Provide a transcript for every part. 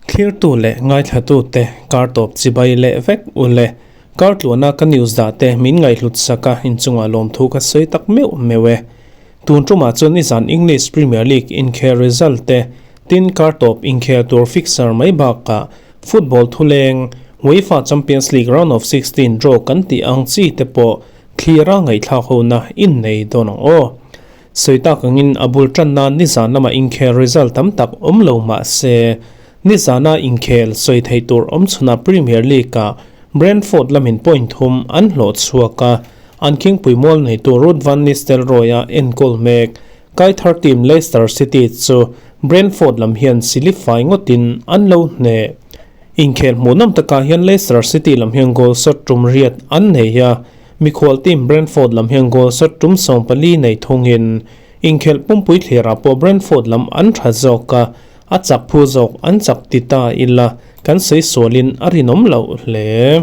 Thlirtu leh ngaithlatute kar tawp chibai leh vek u le. Kar tluana ka news dah te min ngaihhlut sak a, inchungah lawmthu ka sawi tak meuh meuh e. Tun tumah chuan nizan English Premier League inkhel result te, tin kar tawp inkhel tur fixture mai bakah football thuleng, UEFA Champions League round of 16 draw kan tih ang chi te pawh thlira ngaihthlak hona innei dawn ang aw. Sawi tak angin a bul tan nan nizan lama inkhel result tam tak awm lo mah se, nizana inkhel sawi thei tur awm chhunah Premier League-ah Brentford lamin point thum an hlawh chhuak a, an khingpui mual neitu Ruud van Nistelrooy-a enkawl mek. Kaithar team Leicester City chu Brentford lam hian silifai ngawtin an lo hneh. Inkhel hmuhnawm takah hian Leicester City lam hian goal shot tum riat an nei a, Mikhual team Brentford lam hian goal shot tum 14 nei thungin inkhelh pumpui thlirah pawh Brentford lam an tha zawk a, a chak phu zawk an chak ti ta ila kan sawi sualin a rinawm loh hle.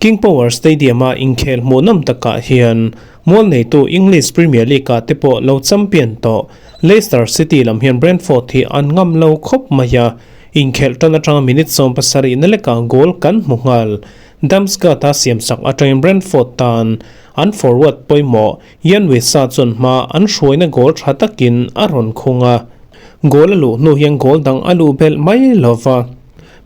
King Power Stadium-a inkhel hmuhnawm takah hian mual neitu English Premier League-ah te pawh lo champion tawh Leicester City lam hian Brentford hi an ngam lo khawp mai a, inkhelh tan atanga minute 70 na lekah goal kan hmu nghal. Damsgaard-a siamsak atangin Brentford tan an forward pawimawh Yoane Wissa chuan hma an hruaina goal tha takin a rawn khung a. Goal a luh hnu hian goal dang a luh belh mai lo va.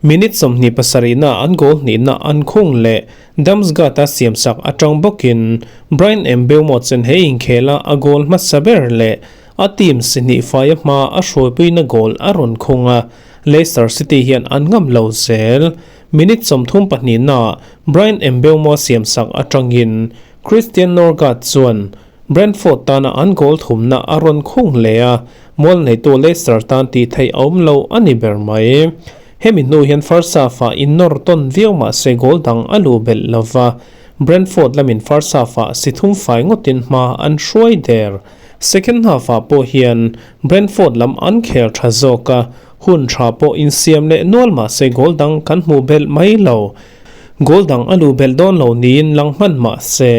Minute 27-na an goal hnihna an khung leh Damsgaard-a siamsak atang bawkin Bryan Mbeumo chen he inkhela a goal hmasa ber leh a team si hnih faia hma a hruaipuina goal a rawn khung a. Leicester City hian an ngam lo zel. Minute 32-na Bryan Mbeumo siamsak atangin Christian Norgaard chuan Brentford tana an goal thumna a rawn khung hle a, mual neitu Leicester tan tih theih a awm lo a ni ber mai. Hemi hnu hian first half-ah innawr tawn viau mah se goal dang a luh belh lo va, Brentford lamin first half-ah si thum fai ngawtin hma an hruai der. Second half-ah pawh hian Brentford lam an khel tha zawk a, Hun tha pawh insiam leh nual mah se goal dang kan hmuh belh mai lo. Goal dang a luh belh dawn lo niin lang hman mah se,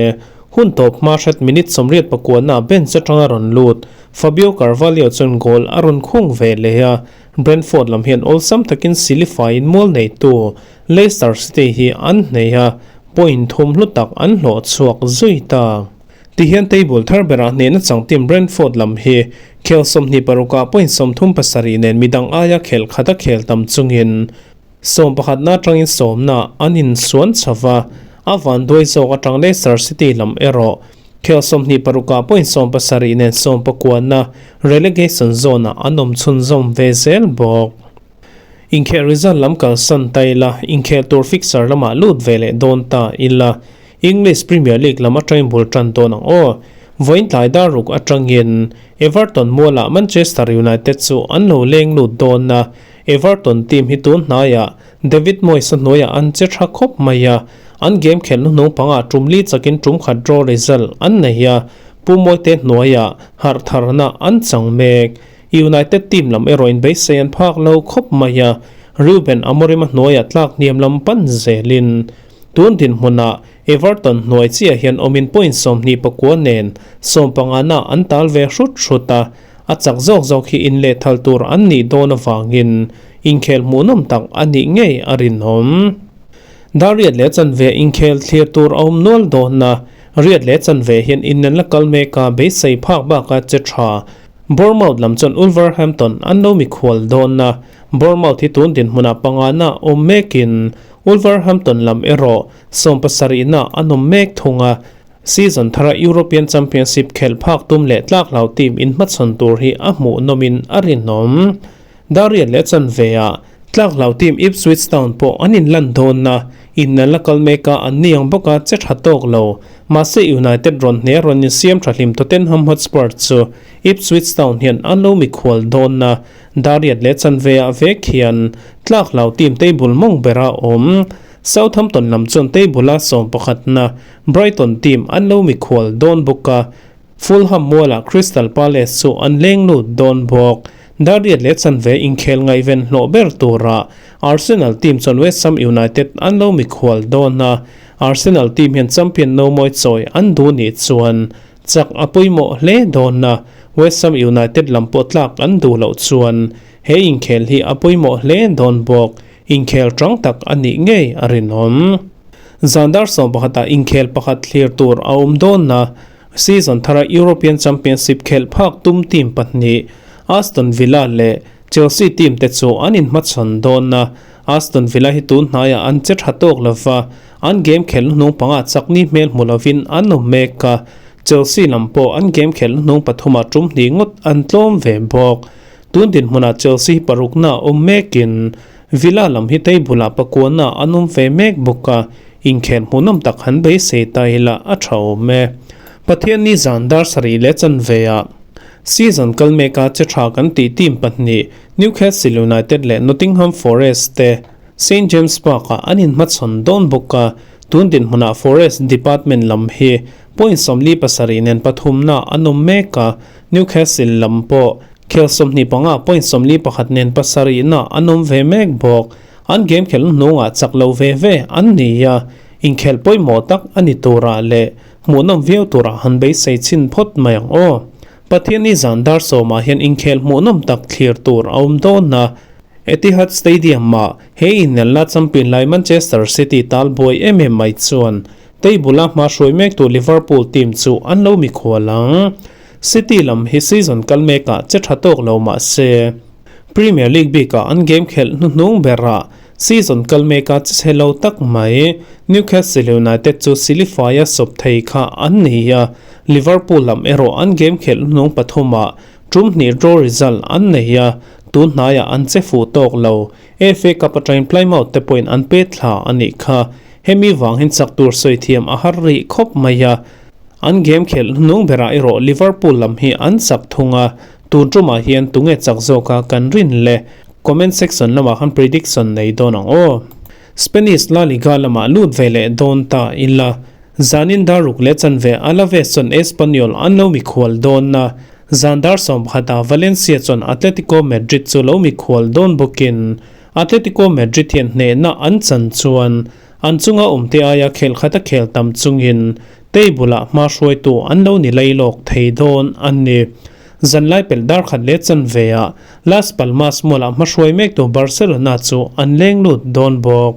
hun tawp hma hret minute 89 ah bench atanga rawn lut Fabio Carvalho chuan goal a rawn khung ve leh a, Brentford lam hian awlsam takin silifaiin mual neitu Leicester City hi an hnei a, point thum hlu tak an hlawh chhuak zui ta. Tihian table thar berah hnehna chang team Brentford lam hi khel 26 ah point 37 nen midang aia khel khat a khel tam chungin 11 na atangin 10 na an insuan chho va, a vanduai zawk atang Leicester City lam erawh khel 26 ah point 17 nen 19 na relegation zone ah an awm chhunzawm ve zel bawk. Inkhel result lam kalsan ta ila, inkhel tur fixture lamah lut ve leh dawn ta ila, English Premier League lam atangin bul tan dawn ang aw. Vawiin tlai dar ruk atangin Everton mualah Manchester United chu an lo leng lut dawn a, Everton team hi tun hnaiah David Moyes a hnuaiah an che tha khawp mai a, an game khelh hnuhnung pangah tum li chakin tum khat draw result an nei a, Pu Mawite hnuaiah harh tharna an chang mek. United team lam erawh in beisei an phak lo khawp mai a, Ruben Amorim a hnuaiah tlak hniam lam pan zelin tun dinhmunah Everton hnuai chiah hian awmin point 29 nen 15 na an tal ve hrut hrut a, a chak zawk zawk hi inlehthal tur an nih dawn avangin inkhel hmuhnawm tak a nih ngei a rinawm. Dar riat leh chanve inkhel thlir tur a awm nual dawn a, riat leh chanve hian inlen la kal mek a beisei phak baka che tha. Bournemouth lam chuan Wolverhampton an lo mikhual dawn a, Bournemouth hi tun dinhmunah pangana awm mekin Wolverhampton lam erawh 17 na an awm mek thung a, season thara European Championship khelh phak tum leh tlak hlau team inhmachhawn tur hi a hmuhnawmin a rinawm. Darian leh chanve-ah tlak hlau team Ipswich Town pawh an inlan dawn a, inna la kal mek a an ni ang bawk a che tha tawk lo. Mahse United rawn hne rawn insiam tha hlim Tottenham Hotspur chu Ipswich Town hian an lo mikhual dawn a, Darian leh chanve-ah vek hian tlak hlau team table mawng bera awm Southampton lam chuan table-a 11 na Brighton team an lo mikhual dawn bawk a, Fulham mualah Crystal Palace chu an leng lut dawn bawk. Dariat leh chanve inkhel ngaihven hlawh ber tura Arsenal team chuan West Ham United an lo mikhual dawn a, Arsenal team hian champion no mawi chawi an duh nih chuan Chak a pawimawh hle dawn a, West Ham United lam pawh tlak an duh loh chuan he inkhel hi a pawimawh hle dawn bawk. Inkhel tang tak a nih ngei a rinawm. Zan dar 11 ah inkhel pakhat thlir tur a awm dawn a, season thara European Championship khelh phak tum team pahnih Aston Villa leh Chelsea team te chu an inhmachhawn dawn a, Aston Villa hi tun hnaiah an che tha tawk lova, an game khelh hnuhnung panga chakni hmel hmu lovin an awm mek a, Chelsea lam pawh an game khelh hnuhnung pathuma tum hnih ngawt an tlawm ve bawk. Tun dinhmunah Chelsea hi parukna a awm mekin Villa lam hi table-ah pakuana an awm ve mek bawk a, inkhel hmuhnawm tak han beisei ta ila a tha awm e. Pathianni zan dar sarih leh chanveah season kal meka che tha kan tih team pahnih Newcastle United leh Nottingham Forest te Saint James Park-ah an inhmachhawn dawn bawk a, tun dinhmunah Forest department lam hi point 47 nen pathumna an awm mek a, Newcastle lam pawh Khel 25 point 41 nen pasarihna an awm ve mek bawk. An game khelh hnungah chak lo ve ve an ni a, inkhelh pawimawh tak a ni turah leh hmuhnawm viau turah han beisei chhin phawt mai ang aw. Pathianni zan dar sawmah hian inkhel hmuhnawm tak thlir tur a awm dawn a, Etihad Stadium-ah he inelna champion lai Manchester City tal buai em em mai chuan table-a hma hruai mektu Liverpool team chu an lo mikhual ang. City lam hi season kal mekah che tha tawk lo mah se, Premier League bikah an game khelh hnuhnung berah season kal meka che chhe lo tak mai Newcastle United chu silifai-a sawp thei kha an ni a, Liverpool lam erawh an game khelh hnuhnung pathumah tum hnih draw result an nei a, tun hnaiah an che fuh tawk lo. FA Cup atangin Plymouth te pawhin an pet thla a nih kha. Hemi vang hian chak tur sawi thiam a har rih khawp mai a. An game khelh hnung berah erawh Liverpool lam hi an chak thung a, tun tumah hian tunge chak zawka kan rin le? Comment section lamah khan prediction nei dawn ang aw. Spanish La Liga lamah lut ve leh dawn ta ila, zanin dar ruk leh chanve Alaves chuan Espanyol an lo mikhual dawn a, zan dar 11 ah Valencia chuan Atletico Madrid chu lo mikhual dawn bawkin Atletico Madrid hian hnehna an chan chuan An chunga awmte aia khel khat a khel tam chungin table-ah hma hruaitu an lo ni lailawk thei dawn a ni. Zanlai pelh dar khat leh chanveah Las Palmas Mall-ah hma hruai mektu Barcelona chu an leng lut dawn bawk.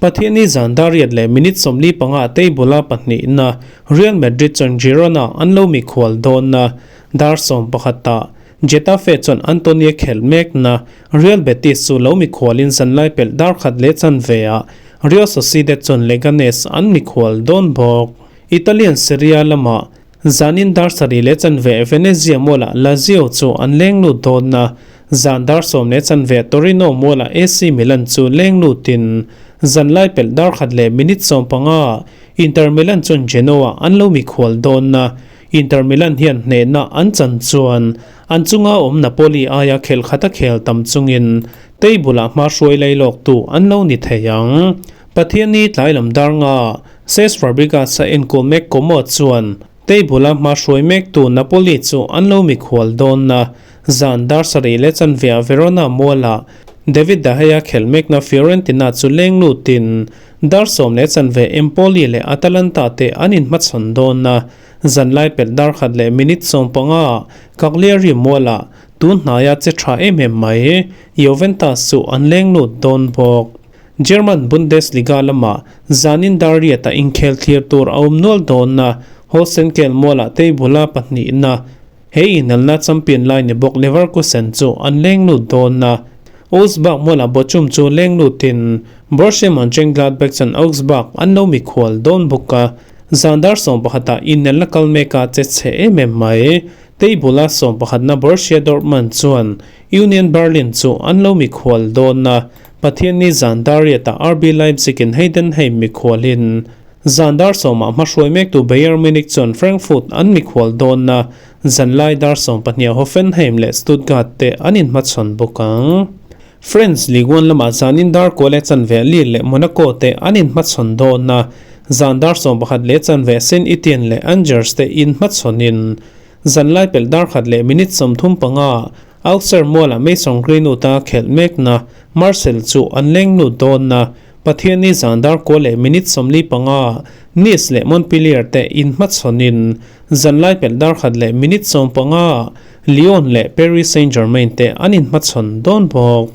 Pathianni zan dar riat leh minute 45 table-a pahnihna Real Madrid chuan Girona an lo mikhual dawn a, dar 11-ah Getafe chuan Antonio khelh mekna Real Betis chu lo mikhualin zanlai pelh dar khat leh chanveah Real Sociedad chuan Leganes an mikhual dawn bawk. Italian Serie A lamah zanin dar sarih leh chanve Venezia mualah Lazio chu an leng lut dawn a, zan dar sawm leh chanve Torino mualah AC Milan chu leng lutin zanlai pelh dar khat leh minute 15 Inter Milan chuan Genoa an lo mikhual dawn a, Inter Milan hian hnehna an chan chuan an chunga awm Napoli aia khel khat a khel tam chungin table-ah hma hruai lailawktu an lo ni thei ang. Pathianni tlai lam dar nga Cesc Fabregas a enkawl mek Como chuan table-a hma hruai mektu Napoli chu an lo mikhual dawn a, zan dar sarih leh chanveah Verona mualah David De Gea khel mekna Fiorentina chu leng lutin Dar sawm leh chanve Empoli leh Atalanta te an inhmachhawn dawn a, zanlai pelh dar khat leh minute 15 Cagliari mualah tun hnaia che tha em em mai Juventus chu an leng lut dawn bawk. German Bundesliga lamah zanin dar riatah inkhel thlir tur a awm nual dawn a, Holstenkel mualah table-a pahnihna He inelna champion lai ni bawk Leverkusen chu an leng lut dawn a, Augsburg mualah Bochum chu leng lutin Borussia Mönchengladbach chuan Augsburg an lo mikhual dawn bawk a, zan dar 11 inelna kal meka che chhe em em mai. Table-a 11na Borussia Dortmund chuan Union Berlin chu an lo mikhual dawn a, Pathianni zan dar riatah RB Leipzig-in Heidenheim mikhualin Zan dar sawmah hmahruai mektu Bayern Munich chuan Frankfurt an mikhual dawn a, zanlai dar 12 Hoffenheim leh Stuttgart te an inhmachhawn bawk ang. French Ligue 1 lamah zanin dar kua leh chanve Lille leh Monaco te an inhmachhawn dawn a, zan dar 11 leh chanve Saint-Etienne leh Angers te inhmachhawnin zanlai pelh dar khat leh minute 35 Auxerre mualah Mason Greenwood-a khelh mekna Marseille chu an leng lut dawn a. Pathianni zan dar kua leh minute 45 ah Nice leh Montpellier te inhmachhawnin zanlai pelh dar khat leh minute 15 ah Lyon leh Paris Saint-Germain te an inhmachhawn dawn bawk.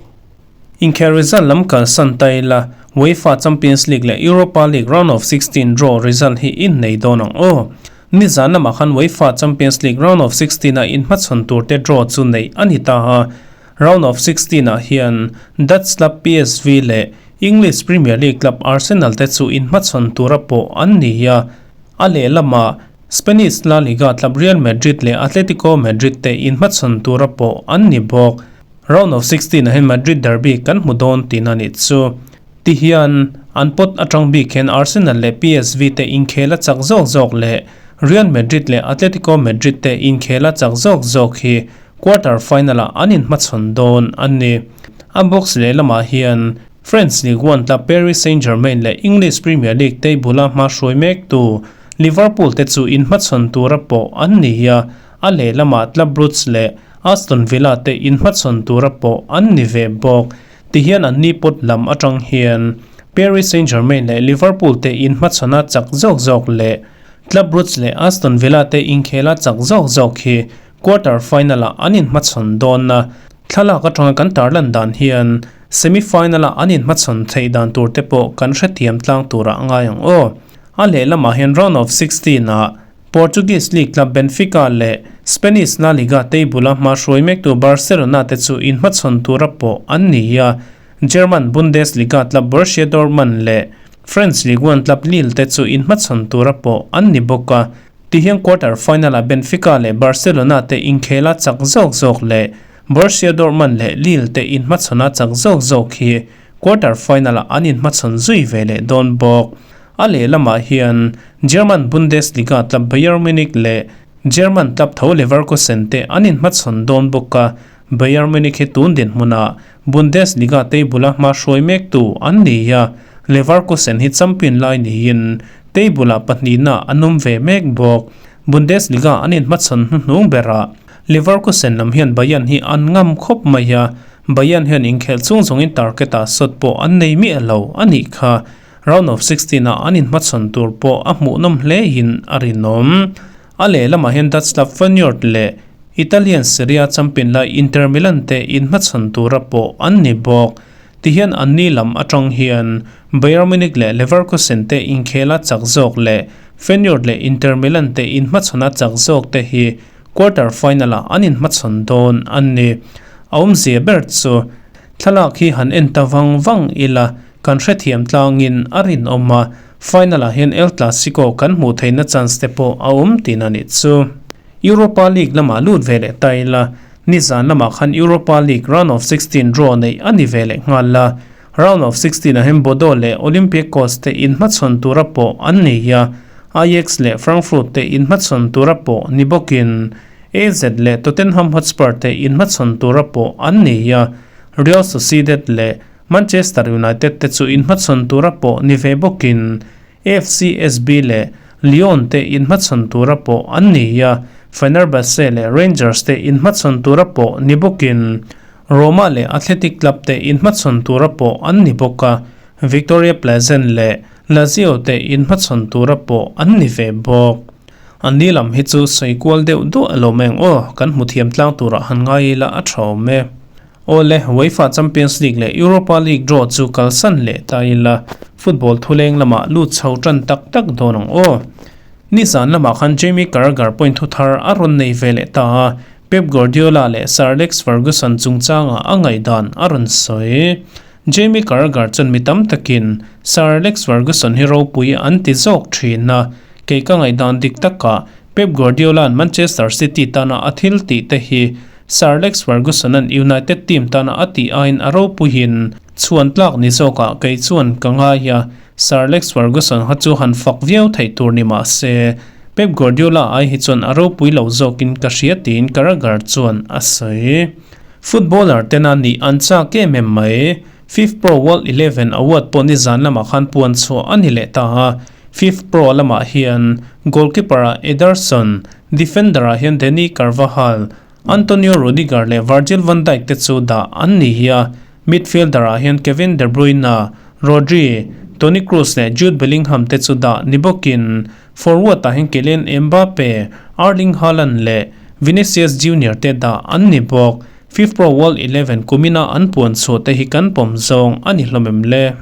Inkhel result lam kalsan ta ila, UEFA Champions League leh Europa League round of 16 draw result hi innei dawn ang aw. Nizan lamah khan UEFA Champions League round of 16 a inhmachhawn turte draw chu neih a ni ta a. Round of 16 ah hian Dutch club PSV leh English Premier League club Arsenal te chu inhmachhawn tura pawh an ni a. A lehlamah Spanish La Liga club Real Madrid leh Atletico Madrid te inhmachhawn tura pawh an ni bawk. Round of 16 ah hian Madrid derby kan hmu dawn tihna a nih chu. Ti hian an pot atang bik hian Arsenal leh PSV te inkhel a chak zawk zawk leh Real Madrid leh Atletico Madrid te inkhel a chak zawk zawk hi quarter final ah an inhmachhawn dawn a ni. A box lehlamah hian French Ligue 1 club Paris Saint-Germain leh English Premier League table-a hma hruai mektu Liverpool te chu inhmachhawn tura pawh an ni a, a lehlamah Club Brugge leh Aston Villa te inhmachhawn tura pawh an ni ve bawk. Tihian anni pot lam atang hian Paris Saint-Germain leh Liverpool te inhmachhawna chak zawk zawk leh Club Brugge leh Aston Villa te inkhela chak zawk zawk hi quarter final-ah an inhmachhawn dawn a. Thlalak atanga kan tarlan dan hian semi final-ah an inhmachhawn theih dan tur te pawh kan hrethiam tlang turah a ngai ang aw. A lehlamah hian round of 16-ah Portuguese League club Benfica leh Spanish La Liga table-a hma hruai mektu Barcelona te chu inhmachhawn tura pawh an ni a, German Bundesliga club Borussia Dortmund leh French Ligue 1 club Lille te chu inhmachhawn tura pawh an ni bawk a. Tihian quarter final-ah Benfica leh Barcelona te inkhela chak zawk zawk leh Borussia Dortmund leh Lille te inhmachhawna chak zawk zawk hi quarter final-ah an inhmachhawn zui ve leh dawn bawk. A lehlamah hian German Bundesliga club Bayern Munich leh German club tho Leverkusen te an inhmachhawn dawn bawk a, Bayern Munich hi tun dinhmunah Bundesliga table-a hma hruai mektu an ni a, Leverkusen hi champion lai niin table-ah pahnihna an awm ve mek bawk. Bundesliga an inhmachhawn hnuhnung berah Leverkusen lam hian Bayern hi an ngam khawp mai a, Bayern hian inkhelh chung zawngin target-ah shot pawh an nei miah lo a nih kha. Round of 16 ah an inhmachhawn tur pawh a hmuhnawm hle in a rinawm. A lehlamah hian Dutch club Feyenoord leh Italian Serie A champion lai Inter Milan te inhmachhawn tura pawh an ni bawk. Tihian anni lam atang hian Bayern Munich leh Leverkusen te inkhela chak zawk leh Feyenoord leh Inter Milan te inhmachhawna chak zawk te hi quarter final ah an inhmachhawn dawn a ni. A awmzia ber chu thlalak hi han en ta vang vang ila Kan hrethiam tlangin a rinawm a, final-ah hian El Clasico kan hmuh theihna chance te pawh a awm tihna a nih chu. Europa League lamah lut ve leh ta ila, nizan lamah khan Europa League round of 16 draw neih a ni ve leh nghal a. Round of 16 ah hian Bodo leh Olympiacos te inhmachhawn tura pawh an nei a, Ajax leh Frankfurt te inhmachhawn tura pawh ni bawkin AZ leh Tottenham Hotspur te inhmachhawn tura pawh an nei a, Real Sociedad leh Manchester United te chu inhmachhawn tura pawh ni ve bawkin FCSB leh Lyon te inhmachhawn tura pawh an ni a, Fenerbahce leh Rangers te inhmachhawn tura pawh ni bawkin Roma leh Athletic Club te inhmachhawn tura pawh an ni bawk a, Viktoria Plzen leh Lazio te inhmachhawn tura pawh an ni ve bawk. An ni lam hi chu sawi kual deuh duah lo mai ang aw, kan hmu thiam tlang turah han ngai ila a tha awm e. Awle, UEFA Champions League leh Europa League draw chu kalsan leh ta ila, football thuleng lamah lut chho tan tak tak dawn ang aw. Nizan lamah khan Jamie Carragher point thu thar a rawn nei ve leh ta a, Pep Guardiola leh Sir Alex Ferguson chungchangah a ngaihdan a rawn sawi. Jamie Carragher chuan mi tam takin Sir Alex Ferguson hi ropui an ti zawk thin a, kei ka ngaihdan dik takah Pep Guardiola'n Manchester City tana a thil tih te hi Sir Alex Ferguson-a'n United team tana a tih aiin a ropuiin chhuan tlak ni zawkah kei chuan ka ngai a, Sir Alex Ferguson kha chu han fak viau theih tur ni mah se, Pep Guardiola ai hi chuan a ropui lo zawkin ka hria tiin Carragher chuan a sawi. Footballer tena nih an chak em em mai. FIFPro World Eleven Award pawh nizan lamah khan puan chhuah a ni leh ta a, FIFPro lamah hian goalkeeper-ah Ederson, defender-ah hian Dani Carvajal, Antonio Rudiger leh Virgil van Dijk te chu dah an ni hi a, midfielder-ah hian Kevin De Bruyne, Rodri, Toni Kroos leh Jude Bellingham te chu dah ni bawkin forward ah hian Kylian Mbappe, Erling Haaland leh Vinicius Junior te dah an ni bawk. FIFPro World Eleven kumina an puan chhuah te hi kan pawm zawng a ni hlawm em le?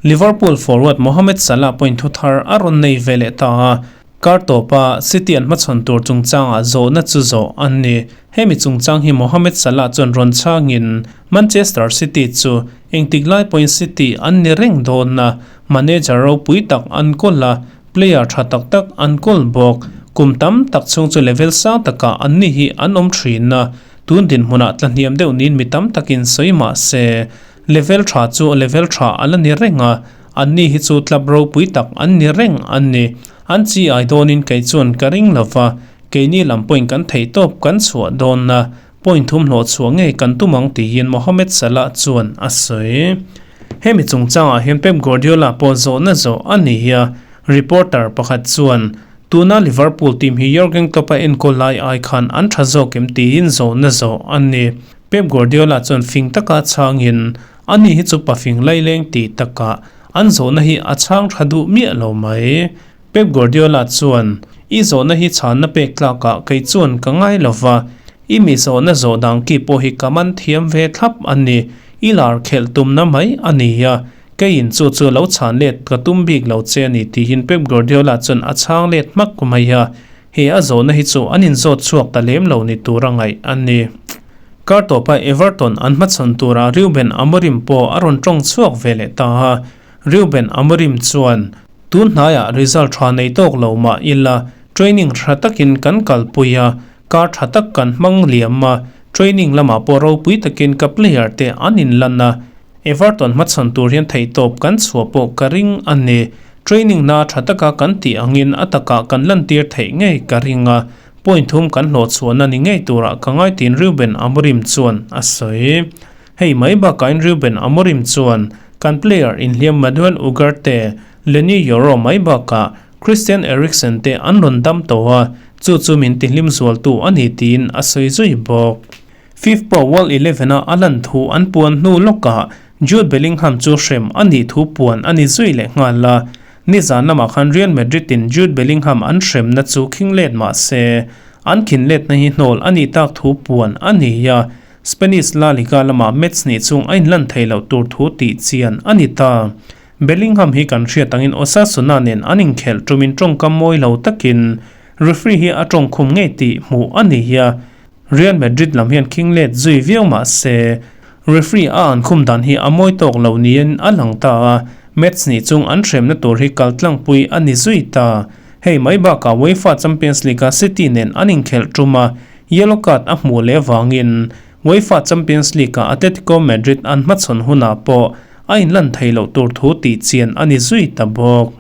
Liverpool forward Mohamed Salah pawhin thu thar a rawn nei ve leh ta a, kar tawpa City an hmachhawn tur chungchangah zawhna chu zawh an ni. Hemi chungchang hi Mohamed Salah chuan rawn chhangin Manchester City chu engtik lai pawhin City an ni reng dawn a, manager ropui tak an kawl a, player tha tak tak an kawl bawk. Kum tam tak chhung chu level sang takah an ni hi an awm thin a, tun dinhmunah tlahniam deuh niin mi tam takin sawi mah se, Level tha chu level tha a la ni reng a, anni hi chu club ropui tak an ni reng an ni. An chi ai dawnin kei chuan ka ring lo va, keini lam point kan theih tawp kan chhuah dawn a, point thum hlawh chhuah ngei kan tum ang tiin Mohamed Salah chuan a sawi. Hemi chungchangah hian Pep Guardiola pawh zawhna zawh a ni a, reporter pakhat chuan tuna Liverpool team hi Jurgen Klopp a enkawl lai ai khan an tha zawk em tiin zawhna zawh a ni. Pep Guardiola chuan fing taka chhangin, Ani hi chu pafing laileng tih takah an zawhna hi a chhang tha duh miah lo mai. Pep Guardiola chuan, I zawhna hi chhanna pek tlakah kei chuan ka ngai lo va, i mi zawhna zawh dang ki pawh hi ka man thiam ve thlap a ni, i lar khelh tumna mai a ni a, keiin chu chu lo chhan let ka tum bik lo che a ni tiin Pep Guardiola chuan a chhang let hmak mai a. He a zawhna hi chu an inzawt chhuak ta lem lo ni tura ngaih a ni. Kar tawpa Everton an hmachhawn turah Ruben Amorim pawh a rawn tawng chhuak ve leh ta a. Ruben Amorim chuan, Tun hnaiah result tha nei tawk lo mah ila training tha takin kan kalpui a, kar tha tak kan hmang liam a, training lamah pawh ropui takin ka player te an inlan a, Everton hmachhawn tur hian theihtawp kan chhuah pawh ka ring a ni. Training na tha taka kan tih angin a takah kan lantir theih ngei ka ring a, point thum kan hlawh chhuahna ni ngei turah ka ngai tiin Ruben Amorim chuan a sawi. Hei mai bakain Ruben Amorim chuan kan player inhliam Manuel Ugarte, Leny Yoro mai bakah Christian Eriksen te an rawn dam tawh a, chu chu min tihlim zualtu a ni tiin a sawi zui bawk. FIFPro World Eleven-a a lan thu an puan hnu lawkah Jude Bellingham chu hrem a nih thu puan a ni zui leh nghal a. Nizan lamah khan Real Madrid-in Jude Bellingham an hremna chu khing let mah se, an khin letna hi hnawl a nih tak thu puan a ni a. Spanish La Liga lamah match hnih chung a inlan thei loh tur thu tih chian a ni ta. Bellingham hi kan hriat angin Osasuna nen an inkhelh tumin tawngkam mawi lo takin referee hi a tawngkhum ngei tih hmuh a ni a. Real Madrid lam hian khing let zui viau mah se, referee a an khum dan hi a mawi tawk lo niin a lang ta a, match hnih chung an hremna tur hi kal tlangpui a ni zui ta. Hei mai bakah UEFA Champions League-a City nen an inkhelh tum a, yellow card a hmuh leh avangin UEFA Champions League-a Atletico Madrid an hmachhawn hunah pawh a inlan thei loh tur thu tih chian a ni zui ta bawk.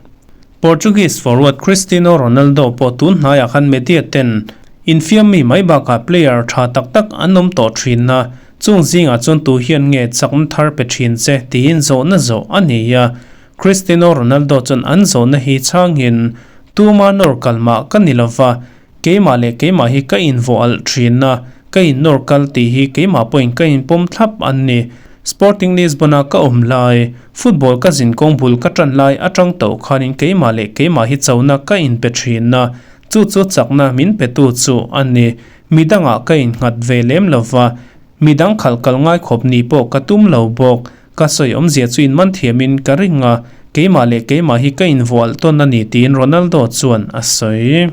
Portuguese forward Cristiano Ronaldo pawh tun hnaiah khan media ten infiam mi mai bakah player tha tak tak an awm tawh thin a, chung zingah chuan tu hian nge chakna thar pe thin che tiin zawhna zawh a ni a. Cristiano Ronaldo chuan an zawhna hi chhangin, Tuma nawr kal mah ka ni lova, keimah leh keimah hi ka invaw alh thin a, ka innawr kal tih hi keimah pawhin ka inpawm thlap an ni. Sporting Lisbon-a ka awm lai, football ka zinkawng bul ka tan lai atang tawh khanin keimah leh keimah hi chona ka inpe thin a, chu chu chakna min petu chu a ni. Midangah ka innghat ve lem lo va, midang khalh kal ngai khawp ni pawh ka tum lo bawk. Ka sawi awmzia chu inman thiamin ka ring a, keimah leh keimah hi ka invualh tawn a ni tiin Ronaldo chuan a sawi.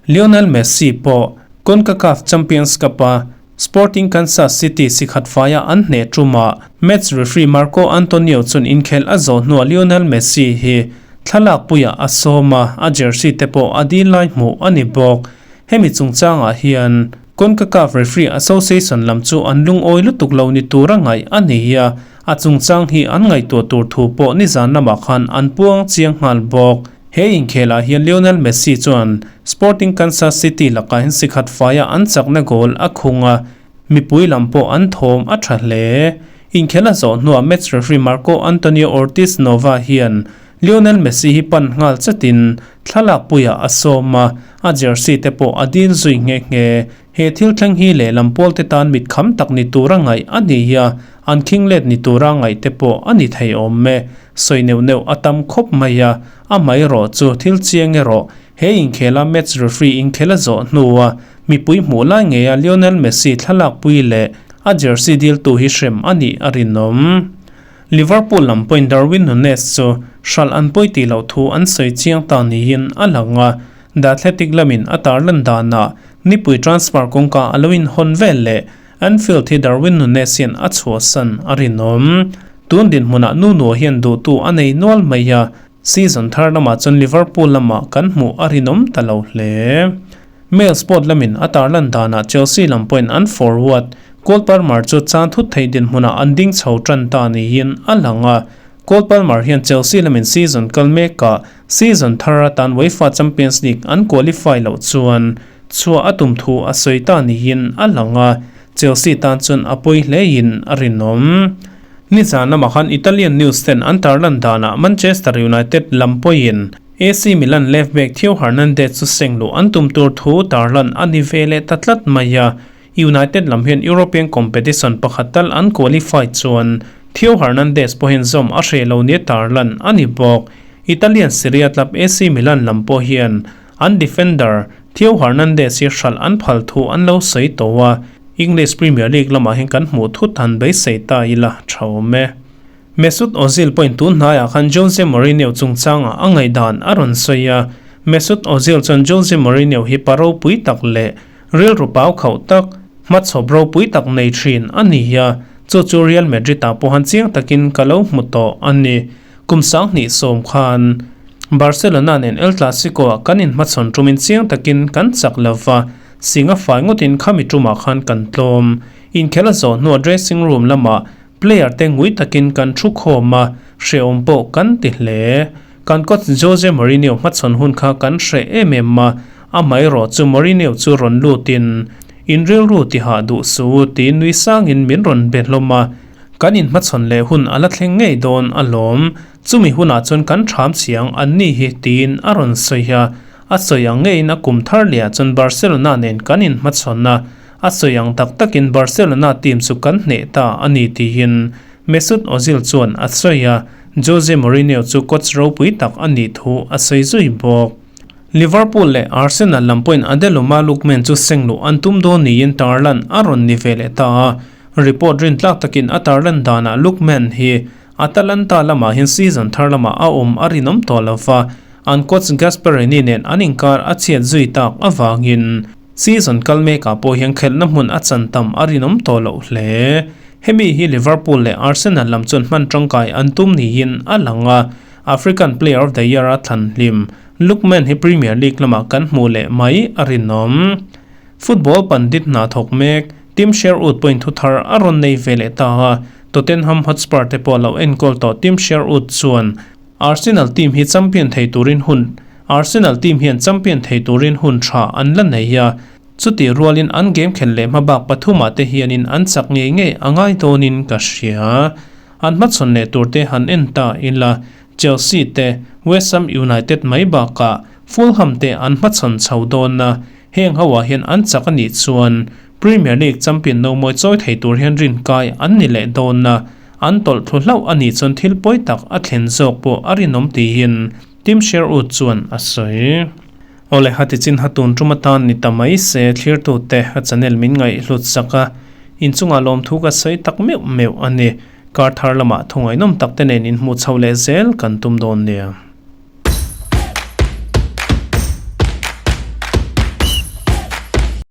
Lionel Messi pawh Concacaf Champions Cup-a Sporting Kansas City sikhat faia an hneh ṭumah match referee Marco Antonio chuan inkhelh a zawh hnuah Lionel Messi hi thlalakpuiah a sawm a, a jersey te pawh a dil lai hmuh a ni bawk. Hemi chungchangah hian Concacaf Referee Association lam chu an lungawi lutuk lo ni tura ngaih a ni a, a chungchang hi an ngaihtuah tur thu pawh nizan lamah khan an puang chiang nghal bawk. He inkhelah hian Lionel Messi chuan Sporting Kansas City lakah hian sikhat faia an chakna goal a khung a, mipui lam pawh an thawm a tha hle. Inkhel a zawh hnuah match referee Marco Antonio Ortiz Nova hian. Lionel Messi hi pan nghal chatin thlalak puiah a sawm a, a jersey te pawh a dil zui nghe nghe. He thil thleng hi lehlam pawl te tan mit kham tak ni tura ngaih a ni a, an khing let ni tura ngaih te pawh a ni thei awm e. Sawi neuh neuh a tam khawp mai a, amaherawh chu thil chiang erawh he inkhela match referee inkhel a zawh hnua mipui hmuh lai ngeia Lionel Messi thlalak pui leh a jersey diltu hi hrem a nih a rinawm. Liverpool lam pawhin Darwin Nunez chu hralh an pawi tih loh thu an sawi chiang ta niin a lang a, The Athletic lamin a tarlan danah nipui transfer kawngka a lo inhawn vel leh Anfield hi Darwin Nunez hian a chhuahsan a rinawm. Tun dinhmunah Nuno hian duhtu a nei nual mai a, season thar lamah chuan Liverpool lamah kan hmuh a rinawm ta lo hle. Mail Sport lamin a tarlan danah Chelsea lam pawhin an forward Cole Palmer chu chan thut theih dinhmunah an ding chho tan ta niin a lang a. Cole Palmer hian Chelsea lamin season kal mekah season thar atan UEFA Champions League an qualify loh chuan chhuah a tum thu a sawi ta niin a lang a, Chelsea tan chuan a pawi hlein a rinawm. Nizan lamah khan Italian news ten an tarlan danah Manchester United lam pawhin AC Milan left back Theo Hernandez chu seng luh an tum tur thu tarlan a ni ve leh ta tlat mai a, United lam hian European competition pakhat tal an qualify chuan Theo Hernandez pawhin zawm a hreh lo nia tarlan a ni bawk. Italian Serie A club AC Milan lam pawh hian an defender Theo Hernandez hi hralh an phal thu an lo sawi tawh a, English Premier League lamah hian kan hmuh thut han beisei ta ila tha awm e. Mesut Ozil pawhin tun hnaiah khan Jose Mourinho chungchangah a ngaihdan a rawn sawi a, Mesut Ozil chuan Jose Mourinho hi pa ropui tak leh rilru pau khauh tak, hmachhawp ropui tak nei thin a ni a, chu chu Real Madrid-ah pawh han chiang takin ka lo hmu tawh a ni. Kum 2010 khan Barcelona nen El Clasico-ah kan inhmachhawn tumin chiang takin kan chak lo va, singa fai ngawtin khami tumah khan kan tlawm. Inkhel a zawh hnuah dressing room lamah Player te ngui takin kan thu khawm a, hrehawm pawh kan ti hle. Kan coach Jose Mourinho hmachhawn hun kha kan hreh em em a, amaherawh chu Mourinho chu rawn lutin, In rilru tihah duh suh u ti nui sangin min rawn be hlawm a, kan inhmachhawn leh hun a la thleng ngei dawn alawm, chumi hunah chuan kan ṭham chiang an ni hi tiin a rawn sawi a, a sawi ang ngeiin a kum thar lehah chuan Barcelona nen kan inhmachhawn a, A sawi ang tak takin Barcelona team chu kan hneh ta a ni tiin Mesut Ozil chuan a sawi a, Jose Mourinho chu coach ropui tak a nih thu a sawi zui bawk. Liverpool leh Arsenal lam pawhin Adeloma Lookman chu seng luh an tum dawn niin tarlan a rawn ni ve leh ta a, report rintlak takin a tarlan danah Lookman hi Atalanta lamah hian season thar lamah a awm a rinawm tawh lo va, an coach Gasperini nen an inkar a chhiat zui tak avangin Season kal mekah pawh hian khelhna hmun a chan tam a rinawm tawh loh hle. Hemi hi Liverpool leh Arsenal lam chuan hman tangkai an tum niin a lang a, African Player of the Year a thlan hlim Lookman hi Premier League lamah kan hmuh leh mai a rinawm. Football pandit hna thawk mek Tim Sherwood pawhin thu thar a rawn nei ve leh ta a, Tottenham Hotspur te pawh lo enkawl tawh Tim Sherwood chuan Arsenal team hi champion thei turin hun Arsenal team hian champion thei turin hun tha an la nei a, chutih rualin an game khelh leh hmabak pathumah te hianin an chak ngei ngei a ngai dawnin ka hria. An hmachhawn leh tur te han en ta ila, Chelsea te, West Ham United mai bakah Fulham te an hmachhawn chho dawn a, heng ho ah hian an chak a nih chuan Premier League champion no mawi chawi thei tur hian rinkai an ni leh dawn a, An tawlh thlu hlauh a nih chuan thil pawi tak a thlen zawk pawh a rinawm tiin Tim Sherwood chuan a sawi. Awle hati chin ha tun tum atan ni ta mai se thlirtute a channel min ngaihhlut sak a, inchungah lawmthu ka sawi tak meuh meuh a ni. Kar thar lamah thungainawm tak te nen inhmuh chho leh zel kan tum dawn nia.